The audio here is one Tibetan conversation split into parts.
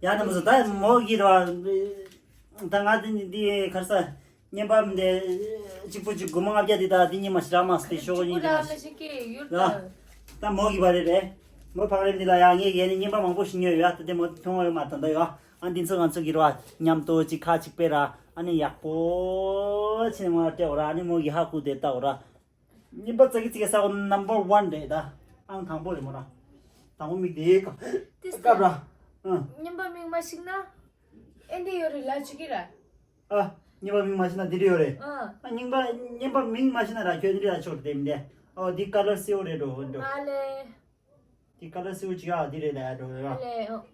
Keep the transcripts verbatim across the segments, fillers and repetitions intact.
ཡ་ནི་མི་བཟོ་ད་མོ་གི་ར། ད་ང་འདི་འདི་གར་ས་བརྙན་པར་འདི་གཅིག་པུ་གཅིག་སྒོར་མོ་ལྔ་བརྒྱ་འདི་ད་འདི་གཉིས་མ་ཞིག་རག་མ་སོང་། དེ་ཤོག་གཉིས་འདི་མ་ཞིག་ཡ། ད་མོ་གི་བ་རེད་རེད། མོ་ཕག་རེད་འདི་ལ་ཡ་ངས་ཡས་ནི་བརྙན་པར་མང་པོ་ཞིག་ཉོས་ཡོད། ད་དེ་མོ་མཐོང་བ་ཡོད་མ་ད་ད་ཡོད། ཨ་འདི་ཚོ་ང་ཚོ་གི་ར་མཉམ་དུ་གཅིག་ཁ་གཅིག་པའི་ར་ཨ་ནི་ཡག་པོ་ཕྱིན་མོ་སྤྲད་འོ་ར། ཨ་ནི་མོ་གི་ཧ་གོ་དེ་ལྟ་འོ་ར། བརྙན་པར་ཙག་གི་ཙིག་གི་ས་གོ་ནམ་བར་ཝན་རེད་ད། ཨང་དང་པོ་རེད་མོ་ར། དང་པོ་མིག་དེ་ཀ་ཀ་ར། ཨང་། བརྙན་པར་མིག་མ་ཞིག་ན། ཨེ་འདི་ཡོད་རེད་ལ་ཆུ་གི་ར། ཨ། བརྙན་པར་མིག་མ་ཞིག་ན་འདི་རེད་ཡོད་རེད། ཨ། ཨ་བརྙན་པར་བརྙན་པར་མིག་མ་ཞིག་ན་ར་ཁྱོད་འདི་ར་ཆོག་རེད་དེ་མི་འདི། ཨོ་འདི་ཀ་ལར་སེའུ་རེད་འགྲོ་འགྲོ། ཨ་ལེ། འདི་ཀ་ལར་སེའུ་ཅིག་ཨ་འདི་རེད་ལ་འགྲོ་ར། ཨ་ལེ་ཨོ།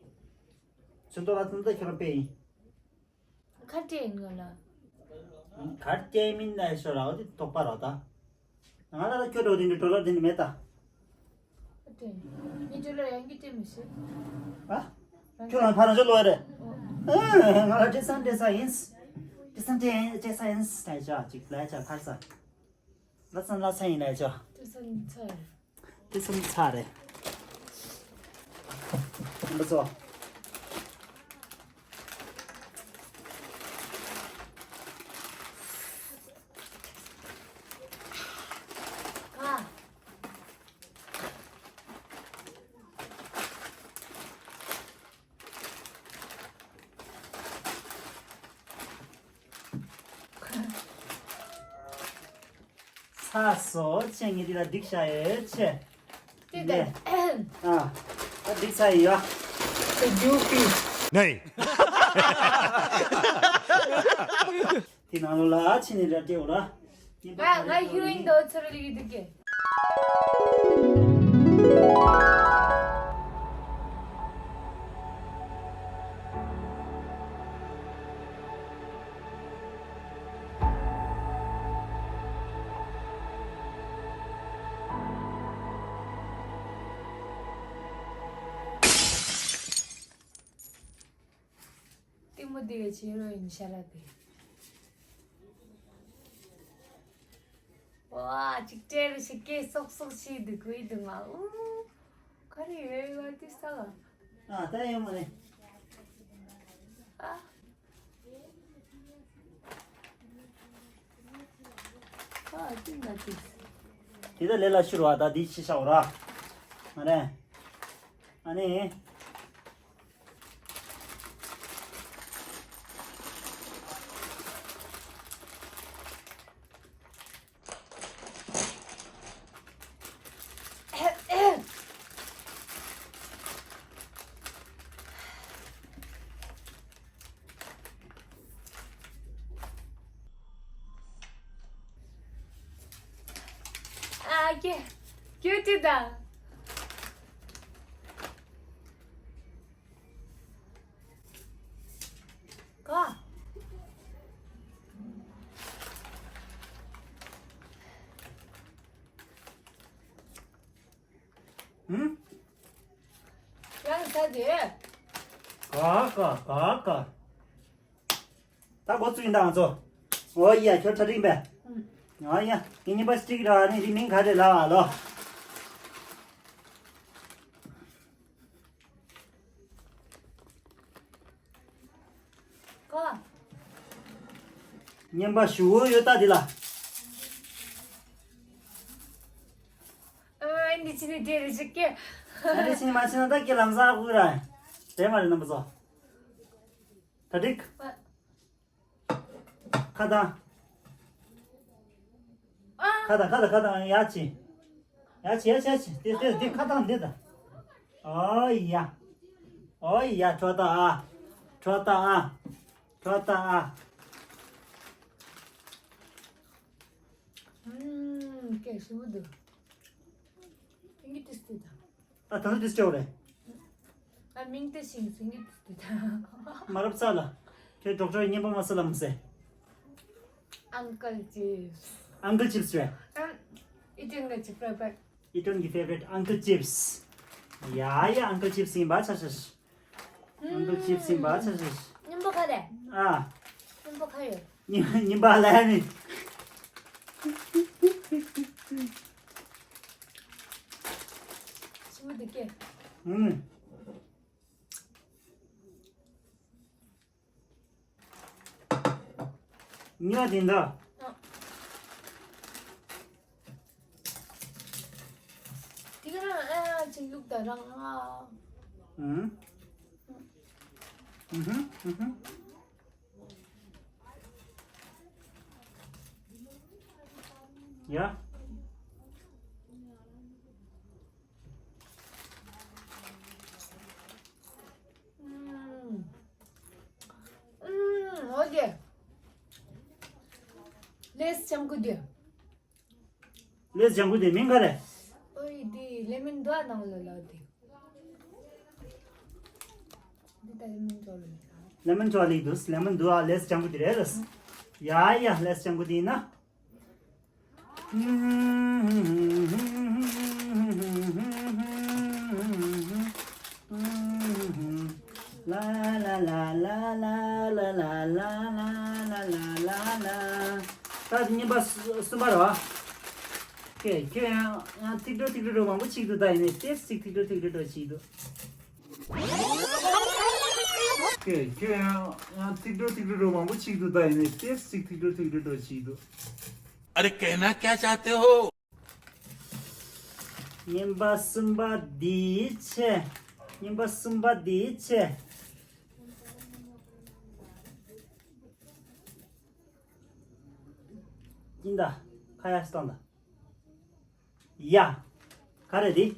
ཚོན་མདོག་ལ་ཚོན་མདོག་ཁྱོད་རང་དཔེ་ཡིན། ག་རེ་ཡིན་ང་ལ། ག་རེ་མིན་ལ་ཤོ་ར་འོ་དེ་དོགས་པ་ར་ད། ང་ལ་ལ་ཁྱོད་འགྲོ་དེ་འདྲ་འགྲོ་ལ་དེ་འདྲ་མེད་ད། ག་རེ་ཡིན། ངའི་འགྲོ་ལ་ཡང་གི་དེ་མི་ཤེས། ཨ། ཁྱོད་རང་ཕ་རང་ཤོ་ལོ་རེད། ཨ། ང་ལ་ཏྲེ་སན་ཏྲེ་ས་ཡིན། ཏྲེ་སན་ཏྲེ་ཏྲེ་ས་ཡིན་ལ་ཤོ་ཅིག་ལ་ཤོ་ཕར་ས། ལ་སན་ལ་ས་ཡིན་ལ་ཤོ། ཏྲེ་སན་ཚ་ཡིན། དེ་སུམ་ཚ་རེད། འདི་ཚོ། ཚ་སོ་ཆེ་ངས་འདི་ལ་སྒྲིག་བྱ་ཡོད་ཆེ། དེ་དེ། ཨ། ད་སྒྲིག་ཚར་ཡོད། དེ་རྒྱུག་པི། ནེ། དེ་ནང་ལོགས་ལ་ཕྱིན་ནས་ར་སྤྲད་འོ་ར། ང་ང་ཧི་རོ་ཨིན་དོ་ཚུར་ལི་གི་འདུག་གི། གཏི་མུག་དེ་ག་ཆེ་རོ་ཡིན་ཤ་ར་དེ། ཝ་ཅིག་སྤྲད་རུ་ཞིག་སྐད་སོག་སོག་བྱེད་འདུག་གི་འདུག་ང་ཨུ། ག་རེ་ཡོད་ཡོད་དེ་ས་ལ། ཨ་ད་ཡོད་མ་རེད། ཨ། ཨ་ཅི་ན་ཅི། དེ་ད་ལས་ལ་ཤུར་བ་ད་དེ་ཕྱི་ཤ་འོ་ར། མ་རེད། ཨ་ནི། ཨ་ཀྱེ། ཀྱེ་ཏི་ད། ཀ། ཧུམ། ཡང་ས་དེ། ཀ་ཀ་ཀ་ཀ། ད་འགོ་བཙུགས་ཡིན་ད་ང་ཚོ། འོ་ཡ་ཁྱོད་གྲ་སྒྲིག་པས། ཨུམ། འོ་ཡ་ངའི་རྔན་པ་སྤྲིག་ར་ནི་རི་མིང་ག་རེ་ལ་བ་ལོ། ཀ། རྔན་པ་ཞུ་འོ་ཡོད་ད་འདི་ལ། ཨ་འདི་ཅི་ནི་དེ་རེ་ཅིག་ཀེ། ཨ་འདི་ཅི་ནི་མ་ཅི་ན་ད་ཀེ་ལམ་ས་ཧུ་ར། དེ་མ་རེད་རྣམ་པ་ཚོ། ད་འགྲིག་ཨ། ཁ་དང་། ཨ། ཁ་དང་ཁ་དང་ཁ་དང་ཡ་ཆི། ཡ་ཆི་ཡ་ཆི་ཡ་ཆི་དེ་དེ་དེ་ཁ་དང་དེ་དང་། ཨོ་ཡ། ཨོ་ཡ་ཁྲོ་ད་ཨ། ཁྲོ་ད་ཨ། ཁྲོ་ད་ཨ། ཨུམ། ཀེ་ཞིམ་པོ་འདུག་ཨིན་གྱི་ཏིས་ཏི་དང་། ཨ་ད་ནི་ཏིས་ཅོ་རེད། ཨ་མིང་དེ་ཤིང་སིང་གི་ཏིས་ཏི་དང་། མ་རབས་ཚ་ལ། ཁྱོད་གྲོགས་གྲོགས་ཉན་པ་མ་ས་ལ་མི་ཟེ། Uncle Chips. Uncle Chips རེད། ཨ་ཨི་ཏོན་གི་ཅི་ཕེ་བེ་རེད། ཨི་ཏོན་གི་ཕེ་བེ་རེད་Uncle Chips། ཡ་ཡ་Uncle Chips ཡིན་པ་ཆ་ཆ་ཤ། Uncle Chips ཡིན་པ་ཆ་ཆ་ཤ། སྙིམ་པོ་ག་རེ། ཨ། སྙིམ་པོ་ག་ཡོད། སྙིམ་སྙིམ་པ་ལ་ནི། སྙིམ་པོ་འདུག་གས། ཨུམ། ཉོ་དེ་འདྲ། དེ་ག་རང་ཨ་ཅིག་བླུགས་ད་རང་ཨ། ཨུམ། ཨུམ་ཧུམ་ཨུམ་ཧུམ། ཡ། ཨུམ། ཨུམ། ཨོ་ཀེ། ལེས་ལྗང་ཁུ་དེ། ལེས་ལྗང་ཁུ་དེ་མིང་ག་རེ། ཨོ་ཡི་དེ་ལེ་མོན་འདུག་ཨ་ནང་ལ་ལ་དེ། འདི་ད་ལེ་མོན་ཅོ་ལེ་མོན་ཅོ་ལེ་འདུག་ལེ་མོན་འདུག་ཨ་ལེས་ལྗང་ཁུ་དེ་རེད་ལ། ཡ་ཡ་ལེས་ལྗང་ཁུ་དེ་ཡིན་ན། ལ་ལ་ལ། ད་རྙིང་པ་གསུམ་པ་རེད་བ། ཁྱོད་ཁྱོད་ཡང་ཡང་ཐིག་འགྲོ་ཐིག་འགྲོ་འགྲོ་མང་པོ་ཆིག་ཏུ་ད་ཡིན་ནས་ཏེ་ཞིག་ཐིག་འགྲོ་ཐིག་འགྲོ་འགྲོ་ཆིག་ཏུ། ཁྱོད་ཁྱོད་ཡང་ཡང་ཐིག་འགྲོ་ཐིག་འགྲོ་འགྲོ་མང་པོ་ཆིག་ཏུ་ད་ཡིན་ནས་ཏེ་ཞིག་ཐིག་འགྲོ་ཐིག་འགྲོ་འགྲོ་ཆིག་ཏུ། अरे कहना क्या चाहते हो? རྙིང་པ་གསུམ་པ་འདིའི་ཆེ། རྙིང་པ་གསུམ་པ་འདིའི་ཆེ། ཡིན་ད། ཁ་ཡ་སྟོང་ད། ཡ། ག་རེ་འདི།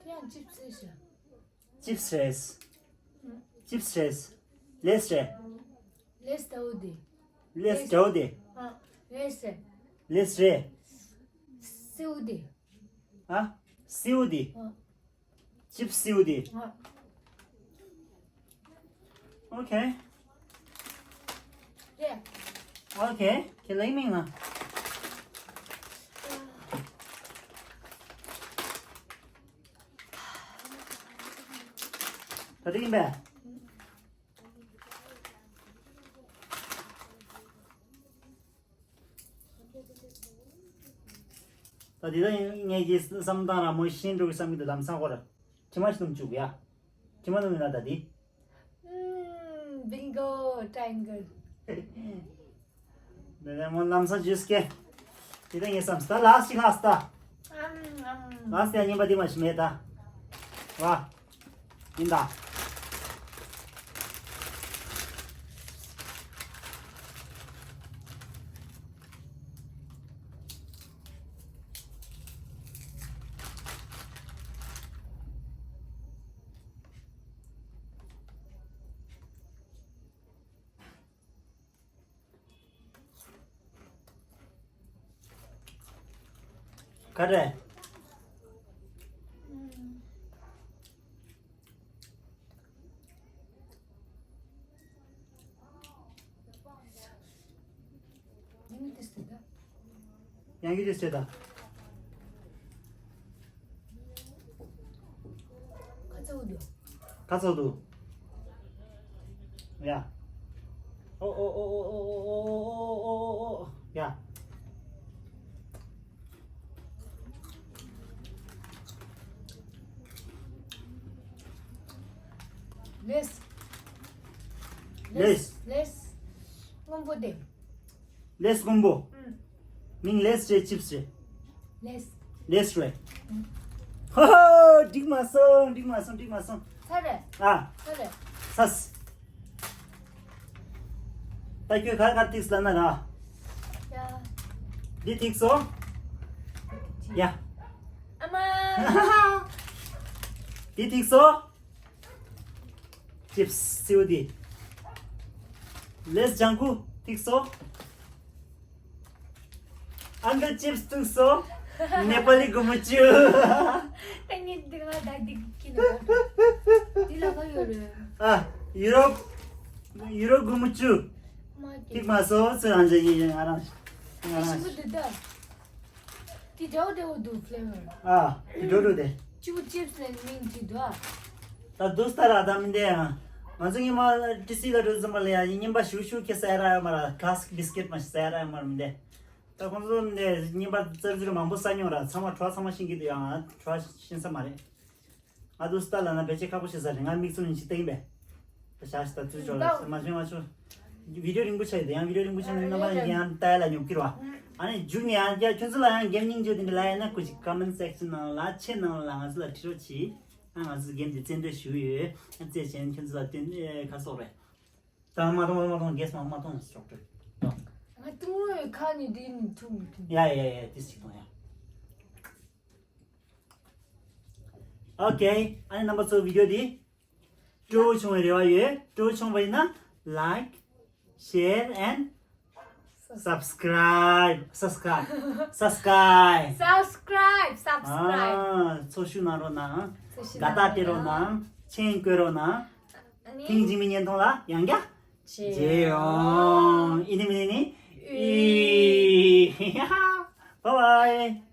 དེ་ཡང་ཅིབ་སི་རེད་ཤག་ཅིབ་སི་རེད། ཅིབ་སི་རེད། ལེས་རེད། ལེས་ཏའུ་དེ། ལེས་ཏའུ་དེ། ཨ། ལེས་རེད། ལེས་རེད། སེའུ་དེ། ཨ། སེའུ་དེ། ཨ། ཅིབ་སེའུ་དེ། ཨ། ཨོ་ཁེ། རེད། ཨོ་ཁེ། ཁྱེད་ལེགས་མིན་ན། ད་དེ་ཡིན་པས། ད་འདི་ད་ངས་ཀྱི་བསམ་སྟངས་ར་མོ་ཤེས་འགྲོ་གི་བསམ་གི་འདུག་ལམ་སང་ཁོ་ར་དྲི་མ་ཞིག་འདུག་བཅུག་ཡ། དྲི་མ་འདུག་མིན་ན་ད་འདི། ཨུམ། བིང་གོ་ཊྲ་ཡེང་གལ། འདི་ནས་མོ་ལམ་སང་ཇུས་ཀེ། འདི་ད་ངས་བསམ་ད་ལ་སི་ཊི་ལ་སི་ཊི་ད། ཨམ་ཨམ། ལ་སི་ཊི་ཡ་རྙིང་པ་འདི་མ་ཤི་མེད་ད། བ། ཡིན་ད། ག་རེ། ཡང་གི་དེ་བྱེད་ད། ཁ་ཚ་འུ་དུ། ཁ་ཚ་འུ་དུ། ཡ། ཨོ་ཨོ། ཡ། ལེས། ལེས། ལེས། སྔོན་པོ་དེ། ལེས་སྔོན་པོ། ཨུམ། མིང་ལེས་རེད་ཅིབ་སི་རེད། ལེས། ལེས་རེད། ཨུམ། ཧ་ཧ། འགྲིག་མ་སོང་འགྲིག་མ་སོང་འགྲིག་མ་སོང་། ཚར་རེད། ཨ། ཚར་རེད། ཚར། ད་ཁྱོད་ག་ག་ཐིགས་ལ་ན་ར། ཡ། འདི་ཐིགས་སོང་། ཡ། ཨ་མ། འདི་ཐིགས་སོང་། ཅིབ་སི་སེའུ་དེ། ལེས་ལྗང་ཁུ་ཐིགས་སོ། ཨ་མདོ་ཅིབ་སི་ཐིགས་སོ། ནེ་པ་ལི་གུ་མུ་ཅུ། ད་ངས་འདི་ང་ད་འདི་ཁྱི་ལ། འདི་ལ་ག་ཡོད་རེད། ཨ། ཡུ་རོབ། ཡུ་རོབ་གུ་མུ་ཅུ། མ་ཐིགས་མ་སོ་ཚོད་རང་ཅག་ཡིན་ང་རང་། ང་རང་། ཞིམ་པོ་འདུག་ད། དེ་འདྲ་བོ་འདྲ་བོ་འདུག་ཕ་ལེ་བར། ཨ། དེ་འདྲ་འདྲ་དེ། ཅིའུ་ཅིབ་སི་ལ་མིང་བྲིས་འདུག་ཨ། ད་འདུག་སྟ་ར་ད་མི་འདེ་ཨ། ང་ཚོ་ཉི་མ་ཏི་སི་ལ་འགྲོ་ཙམ་པ་ལ་ཡ་ཉིན་པ་ཞུ་ཞུ་ཁེ་ས་ཡ་ར་ཡ་མ་ར་ཁ་ལ་སི་ཀི་བི་སི་ཀེ་ཊི་མ་ཞིག་ས་ཡ་ར་ཡ་མ་ར་མི་འདེ། ད་ཁོང་ཚོ་ནས་རྔན་པ་རྩ་རྩུ་མང་པོ་ཟ་མྱོང་ར། ཚང་མ་བྲོ་བ་ཚང་མ་ཤེས་ཀྱི་འདུག་ཡང་བྲོ་བ་ཤེས་ས་མ་རེད། ང་དུ་སྟ་ལ་ན་བེད་སྤྱད་ཁག་པོ་ཞིག་ཟ་རེད། ང་མིག་བཙུམ་ནས་ཅིག་བལྟ་གིན་པས། ད་ཞག་ཞིག་ད་ཚུར་འཇོག་ལ་མ་བྱུང་མ་བྱུང་། བི་ཌིའོ་རིང་པོ་ཆགས་ཡོད་དེ། ཡང་བི་ཌིའོ་རིང་པོ་ཆགས་ན་རྣམ་པ་ཡང་ལྟ་ཡ་ལ་ཉོབ་ཀྱི་རེད་བ། ཨ་ནི་མཇུག་ནས་ཡང་བསྐྱར་ཁྱོད་ཚོ་ལ་ཡང་གེམ་སྙིང་རྗེ་དེ་འདྲ་ལ་ཡ་ན་སྐུ་མཁྱེན་ཀོ་མེན་སེག་ཤན་ནང་ལ་ཆེ་ནང་ལ་ང་ཚོ་ལ་ཁྲིད་རོགས་གྱིས། ཨ་ང་ཚོ་གེམ་དེ་རྩེད་འདོད་ཞུ་ཡོད། ཨ་རྩེད་བྱས་ན་ཁྱོད་ཚོ་ལ་སྟོན་ཨེ་ཁ་སོག་རེད། ད་མ་གཏོང་མ་གཏོང་རྒྱས་མ་མ་གཏོང་ཞོག་དྲུག་ང་ཏུང་ལོ་ཡི་ཁ་ནས་འདི་ནི་ཐུག་མི་ཐུག་ཡ་ཡ་ཡ་ཏིས་ཅིག་གཏོང་ཡ། ཨོ་ཀེ། ཨ་ནི་རྣམ་པ་ཚོ་བི་ཌིའོ་འདི་སྤྲོ་བོ་བྱུང་བའི་རེ་བ་ཡོད། སྤྲོ་བོ་བྱུང་བ་ཡིན་ན་like, share and subscribe, subscribe, subscribe. Subscribe, subscribe. ཨ་ཚོ་ཞུ་གནང་རོགས་གནང་། ཚོ་ཞུ་དགའ་རྟགས་སྤྲད་རོགས་གནང་། མཆན་བཀོད་རོགས་གནང་། ཨ་ནི་ཐེངས་རྗེས་མའི་བརྙན་ཐུང་ལ་ཡང་བསྐྱར་མཇལ་ཡོང་། ཨི་ནི་མི་ནི་ནི་ཨི། Bye bye.